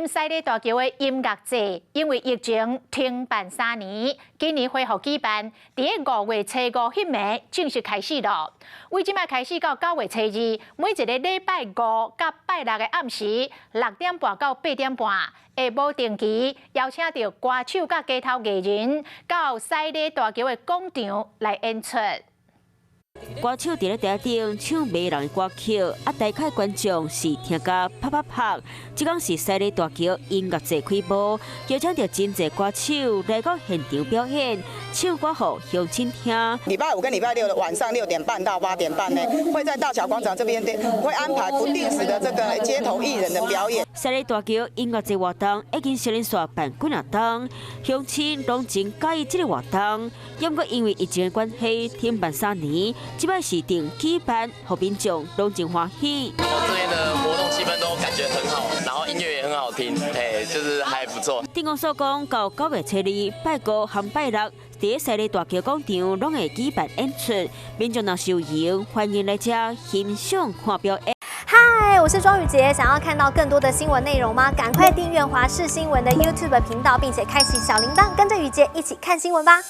林西禮大橋的音樂節因為疫情停辦3年，今年恢復舉辦，佇5月初五彼暝正式開始咯。為這擺開始到9月初二，每一個禮拜五佮拜六的暗時6點半到8點半，會無定期邀請著歌手佮街頭藝人到西禮大橋的廣場來演出。歌手佇咧台頂唱迷人的歌曲，啊，台下觀眾是聽甲啪啪拍。這工是西禮大橋音樂節開幕，邀請著真濟歌手來到現場表演，唱歌予鄉親聽。禮拜五跟禮拜六的晚上6點半到8點半呢，會在大橋廣場這邊會安排不定時的這個街頭藝人的表演。西禮大橋音樂節活動已經是連續辦幾若冬，鄉親攏真佮意這个活動。毋過因為疫情的關係，停辦3年。這擺是定舉辦，予民眾攏真歡喜。這邊的活動氣氛都感覺很好，然後音樂也很好聽，哎，就是還不錯。鎮公所講，到9月初二，拜五和拜六，佇西禮大橋廣場攏會舉辦演出，民眾若是有閒，歡迎來遮欣賞看表演。嗨，我是莊宇傑，想要看到更多的新聞內容嗎？趕快訂閱華視新聞的 YouTube 頻道，並且開啟小鈴鐺，跟着宇傑一起看新聞吧。